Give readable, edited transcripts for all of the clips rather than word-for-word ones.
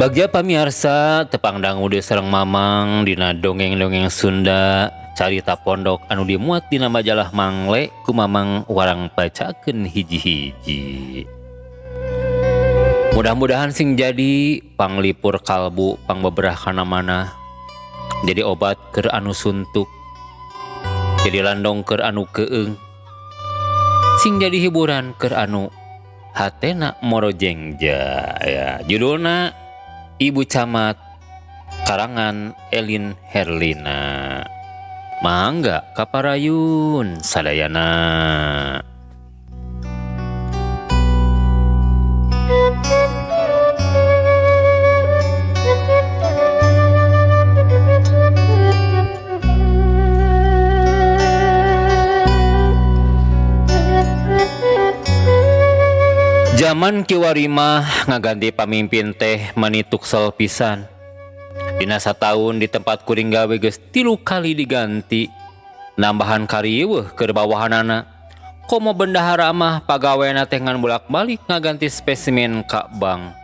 Bagja pamiarsa tepang dangu deui sareng Mamang dina dongeng-dongeng Sunda carita pondok anu dimuat dina majalah Mangle ku Mamang warang bacakeun hiji-hiji. Mudah-mudahan sing jadi panglipur kalbu pangbeberah kana manah jadi obat keur anu suntuk jadi landong keur anu keung sing jadi hiburan keur anu hatena morojengja ya. Judulna Ibu Camat karangan Elin Herlina. Mangga kaparayun sadayana. Zaman kiwari mah ngaganti pamimpin teh mani tuksel pisan. Dina sataun di tempat kuring gawe geus 3 kali diganti. Nambahan kariweuh keur bawahanana. Komo bendahara mah pagawena teh ngan bolak-balik ngaganti spesimen ka bank.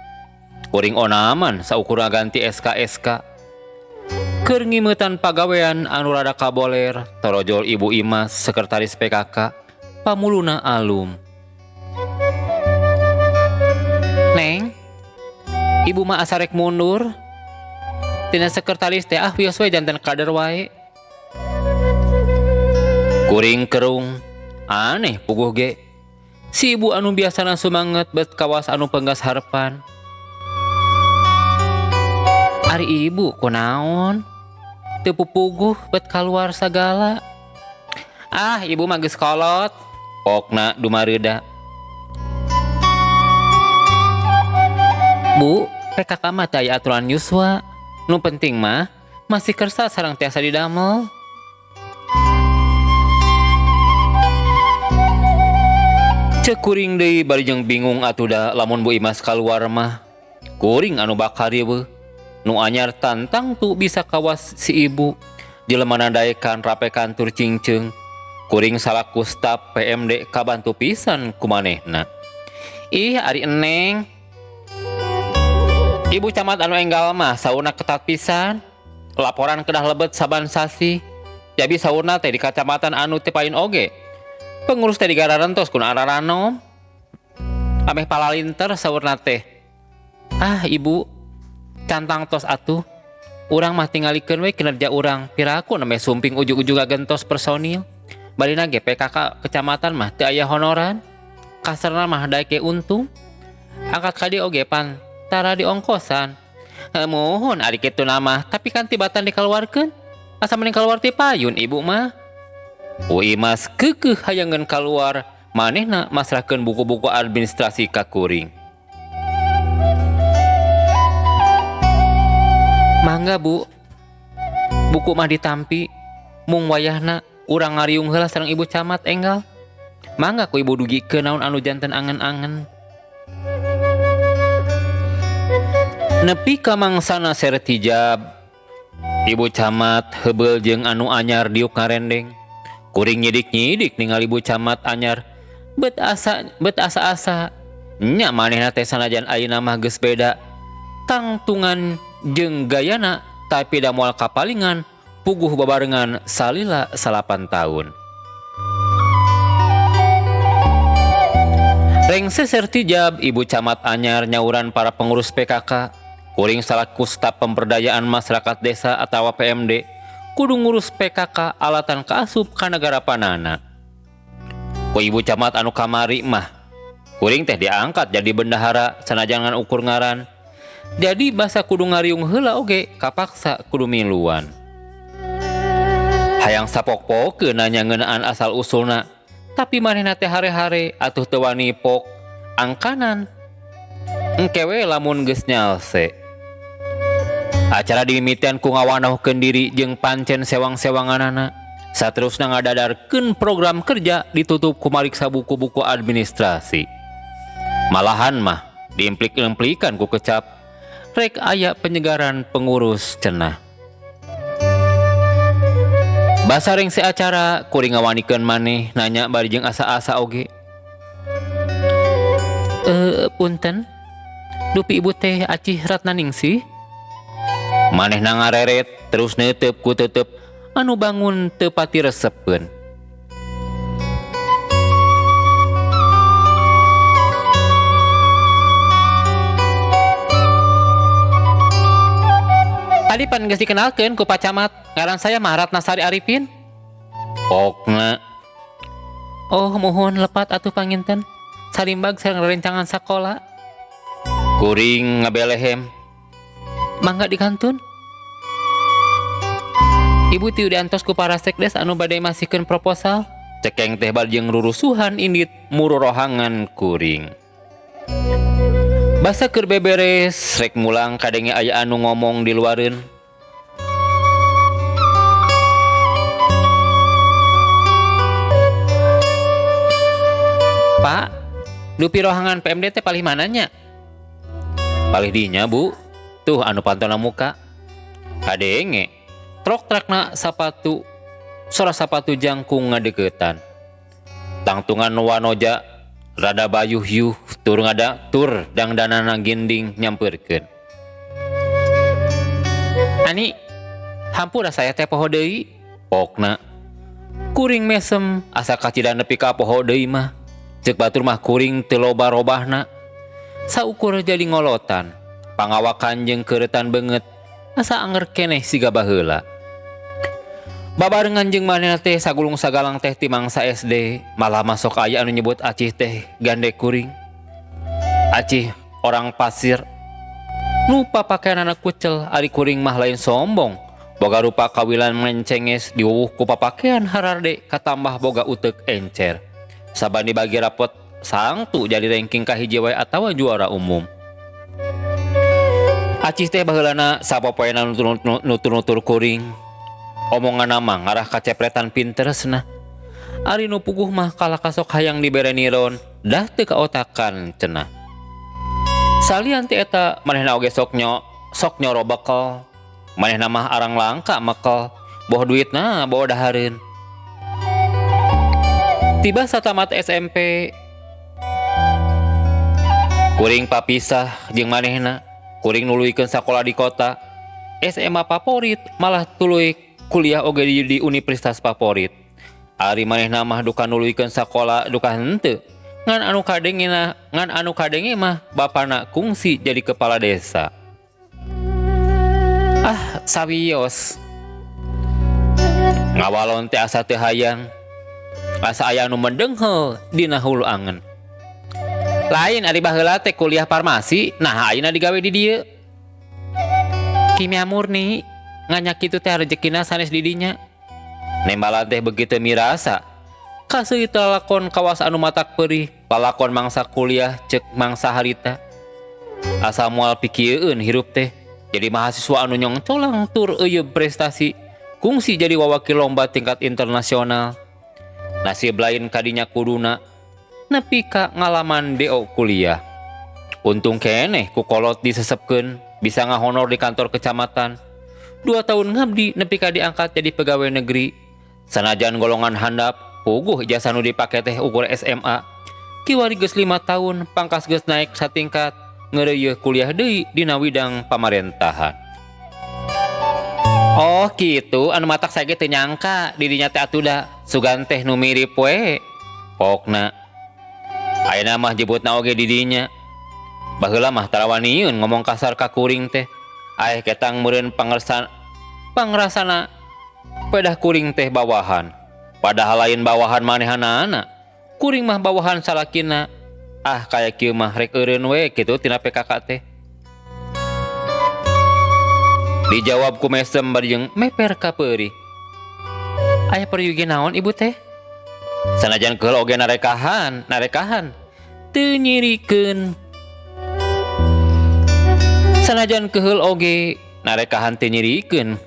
Kuring onaman saukur ngaganti SKSK. Keur ngimeutan pagawean anu rada kaboler, torojol Ibu Imas sekretaris PKK, pamuluna alum. Neng, ibu mah asa rek mundur. Tina sekretaris teh ah wios we janten kader wae. Kuring kerung, aneh puguh ge. Si ibu anu biasana sumanget bet kawas anu penggas harepan. Ari ibu kunaon? Teu pupuguh bet kaluar sagala. Ah, ibu mah geus kolot. Pokna dumareuda. Bu, PKK mah teu aya aturan yuswa. Nu penting mah masih kersa sareng tiasa didamel. Ceuk kuring deui bari jeung bingung atuh da lamun Bu Imas kaluar mah. Kuring anu bakal riweuh. Nu anyar tantang tu bisa kawas si ibu. Jelema nadaekan rapekan tur cingceung. Kuring salaku staf PMD kabantu pisan ku manehna. Ih, ari eneng. Ibu camat anu enggal mah saurna ketat pisan. Laporan kedah lebet saban sasi. Jadi saurna teh di kacamatan anu teu pain oge. Pengurus teh digararentos kuna araranom. Ameh palalinter saurna teh. Ah ibu, cantang tos atuh. Urang mah tingalikeun we kinerja urang. Piraku nameh sumping ujug-ujug ngagentos personil. Barina ge PKK kecamatan mah teu aya honoran. Kasarna mah daek ge untung. Angkat ka dieu oge pan tara diongkosan. Muhun ari kitu mah, tapi kan tibatan dikaluarkeun. Asa mending kaluar ti payun ibu mah. Bu Imas keukeuh hayangeun kaluar, manehna masrahkeun buku-buku administrasi ka kuring. Mangga bu, buku mah ditampi, mung wayahna urang ngariung heula sareng ibu camat enggal. Mangga ku ibu dugikeun naon anu janten angen-angen. Nepi ka mangsana sertijab, ibu camat heubeul jeung anu anyar diuk ngarendeng. Kuring nyidik-nyidik ningali ibu camat anyar, bet asa bet asa-asa. Nya manehna teh sanajan ayeuna mah geus beda. Tangtungan jeung gayana tapi da moal kapalingan puguh babarengan salila 8 tahun. Rengse sertijab ibu camat anyar nyauran para pengurus PKK. Kuring salaku staf pemberdayaan masyarakat desa atawa PMD kudu ngurus PKK alatan kaasup ka nagara panana. Ku ibu camat anu kamari mah kuring teh diangkat jadi bendahara sanajan ngan ukur ngaran. Jadi basa kudu ngariung heula oge kapaksa kudu miluan. Hayang sapok-pokeun nanya ngeunaan asal usulna, tapi manehna teh hare-hare atuh teu wani pok angkanan. Engke we lamun geus nyalse. Acara dimimitian ku ngawanohkeun diri jeung pancen sewang-sewanganana. Saterusna ngadadarkeun program kerja ditutup ku mariksa buku-buku administrasi. Malahan mah diimplik-implikan ku kecap rek aya penyegaran pengurus cenah. Basa rengse acara kuring ngawanikeun maneh nanya bari jeung asa-asa oge. Punten. Dupi ibu teh Acih Ratnaningsih. Manehna ngareret terus neuteup ku teuteup anu bangun teu pati resepeun. Tadi pan geus dikenalkeun ku Pak Camat, ngaran saya mah Ratnasari Arifin. Pokna. Oh, muhun lepat atuh panginten. Sarimbag sareng rerencangan sakola. Kuring ngabelehem. Mangga dikantun. Ibu tiu diantos ku para sekdes anu bade masihkeun proposal. Cekeng teh bal jeung rurusuhan indit mururohangan kuring. Basa keur beberes rek mulang kadenge aya anu ngomong di luareun. Pak, dupi rohangan PMD teh palih mananya? Palih dinya, Bu. Tuh anu pantona muka. Kadenge trok-trakna sapatu, sora sapatu jangkung ngadeukeutan. Tangtungan wanoja rada bayuh-yuh tur ngada tur dangdanana ginding nyampeurkeun. Ani, hampura saya teh poho deui. Pokna. Kuring mesem asa kacida nepi ka poho deui mah. Ceuk batur mah kuring teu loba robahna. Saukur jadi ngolotan, pangawakan jeung keuretan beungeut asa anger keneh siga baheula. Babarengan jeung manehna teh sagulung sagalang teh ti mangsa SD, malah masuk aya anu nyebut Acih teh gande kuring. Acih orang pasir. Nu papakeanana kucel, ari kuring mah lain sombong. Boga rupa kawilan mencenges diwuwuh ku papakean hararde katambah boga uteuk encer. Saban dibagi rapot sangtu jadi ranking kahiji wae atawa juara umum. Acih teh baheulana sapopoena nutur-nutur kuring. Omongan mah ngarah kacepretan pinter cenah. Ari nu puguh mah kalah kasok hayang dibere niron, dah teu kaotakan cenah. Salian ti eta manehna oge sok nyoro bekel. Manehna mah arang langka mekel, boh duitna boh dahareun. Tiba satamat SMP, kuring papisah jeung manehna, kuring nuluykeun sakola di kota. SMA favorit malah tuluy kuliah oge di universitas favorit. Ari manehna mah duka nuluykeun sakola duka henteu. Ngan anu kadenge mah bapana kungsi jadi kepala desa. Ah, sawios. Ngawalon teh asa teu hayang. Asa aya anu mendenghel dina hulu angen. Lain ari baheula teh kuliah farmasi, nah ayeuna digawe di dieu. Kimia murni nganyak kitu teh rejekina sanes di dinya. Nembalan teh begitu mirasa. Kaseuit lalakon kawas anu matak perih, lalakon mangsa kuliah ceuk mangsa harita. Asa moal pikieun hirup teh. Jadi mahasiswa anu nyongcolang tur euyeub prestasi, kungsi jadi wawakil lomba tingkat internasional. Nasib lain kadinya kuduna nepi ka ngalaman DO kuliah. Untung keneh ku kolot disesepkeun, bisa ngahonor di kantor kecamatan. 2 tahun ngabdi nepi ka diangkat jadi pegawai negeri. Sanajan golongan handap, puguh ijazah nu dipake teh ukur SMA. Kiwari geus 5 tahun, pangkas geus naik satingkat, ngeureuyeeh kuliah deui dina widang pamarentahan. Oh kitu, anu matak saya ge teu nyangka didinya teh atuda sugan teh nu mirip we. Pokna ayeuna mah jebutna oge didinya. Baheula mah tarawanieun ngomong kasar ka kuring teh. Aeh ketang meureun pangrasana pedah kuring teh bawahan. Padahal lain bawahan manehanana. Kuring mah bawahan salakina. Ah kaya kieu mah rek eureun we kitu tina PKK teh. Dijawab ku mesem bari jeung meper ka peurih. Aya peryogi naon ibu teh? Sanajan keul oge narekahan teu nyirikeun. Sanajan keheul oge narekahan teu nyirikeun.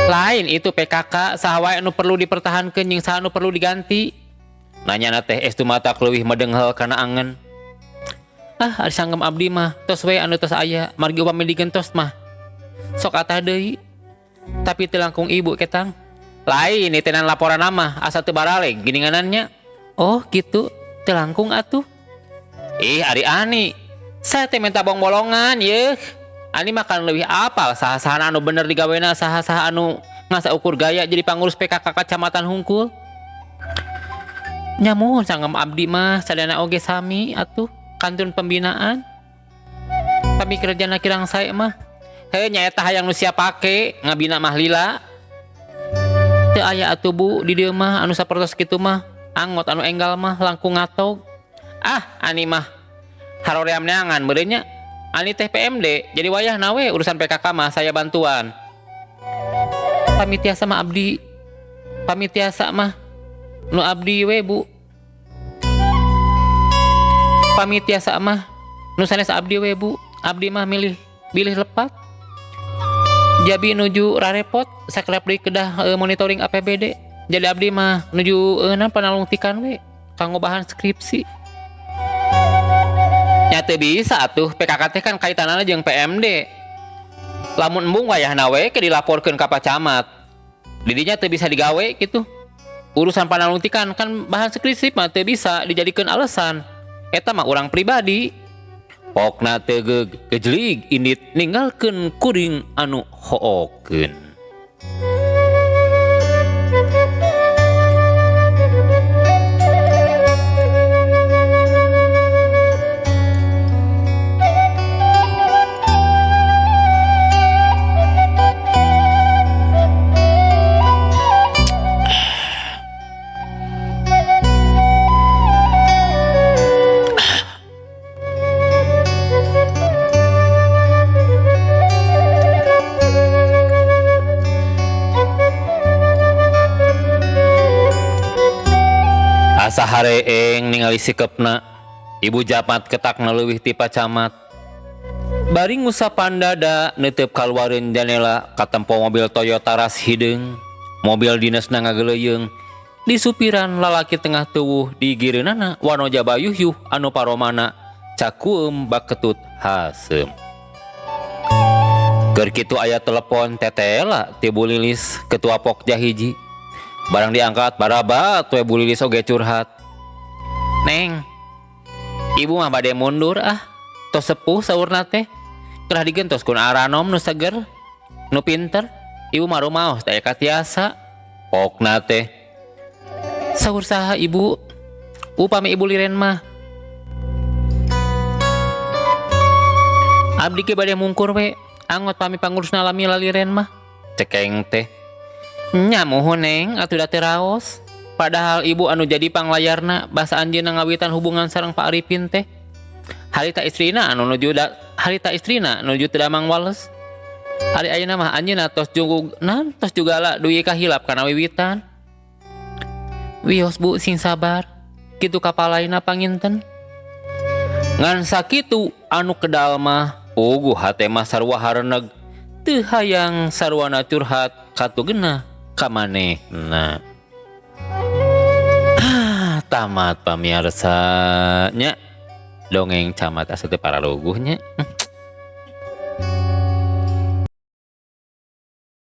Lain itu PKK saha wae anu perlu dipertahankeun jeung saha anu perlu diganti. Nanyana teh estu mata leuwih medenghel kana angen. Ah ari sanggem abdi mah tos we anu tos aya margi upami digentos mah. Sok atah deui. Tapi teu langkung ibu ketang. Lain itenan laporan mah asa teu baraleg gininganannya. Oh gitu, teu langkung atuh. Ih ari ani. Saya teh minta bong-bolongan yeuh. Ani mah kan leuwih apal saha-sahana anu bener digawena saha-saha anu ngasa ukur gaya jadi pangurus PKK kacamatan hungkul. Nya muhun sanggem abdi mah sadayana oge sami atuh kantun pembinaan. Pami kerjana kirang sae mah. Heuh nyaeta hayang nu sia pake ngabina mah lila. Teu aya atuh Bu di dieu mah anu sapertos kitu mah angot anu enggal mah langkung ngatog. Ah ani mah haroream neangan meureun nya. Ani teh PMD jadi wayahna we urusan PKK mah saya bantuan. Pami tiasa mah abdi pami tiasa mah nu abdi we Bu. Pami tiasa mah nu sanes abdi we Bu. Abdi mah milih bilih lepat. Jabi nuju rarepot sakerep deui kedah monitoring APBD. Jadi abdi mah nuju naon panalungtikan we kanggo bahan skripsi. Nya teu bisa atuh PKK teh kan kaitanana jeung PMD. Lamun embung wayahna we ke dilaporkeun ka Pak Camat. Didinya teu bisa digawe kitu. Urusan panalungtikan kan bahan skripsi mah teu bisa dijadikeun alasan. Eta mah urang pribadi. Pokna teu gejlig indit ninggalkeun kuring anu hookeun. Asa hareeng ningali sikepna, ibu jamat ketakna leuwih ti Pak Camat. Bari ngusapan dada neuteup kaluareun janela katempo mobil Toyota ras hideung, mobil dinesna ngageleuyeung, disupiran lalaki tengah tuwuh di gireunana wanoja bayuhyuh anu paromana cakueum baketut haseum. Keur kitu aya telepon tetela ti Bu Lilis ketua Pokja hiji. Barang diangkat barabat we Bu Lilis oge curhat. Neng, ibu mah bade mundur ah, tos sepuh saurna teh. Kedah digentos ku aranom nu seger, nu pinter. Ibu mah rumaos teh katiasa. Pokna teh. Saur saha ibu? Upami ibu liren mah. Abdi ge bade mungkur we, angot pami pangurusna lami laliren mah. Cekeng teh. Nya muhun neng atuh da teu raos. Padahal ibu anu jadi panglayarna basa anjeunna ngawitan hubungan sareng Pak Arifin teh. Harita istrina anu nuju da, harita istrina nuju teu damang wales. Ari ayeuna mah anjeunna tos jugug nan tos jugala dugi kahilap kana wiwitan. Wios Bu sing sabar. Kitu kapalaina panginten. Ngan sakitu anu kedal mah puguh hate mah sarua hareneg teu hayang saruana curhat katugenah ka manehna. Tamat pamiarsa nya. Dongeng camat asa teu pararuguh nya.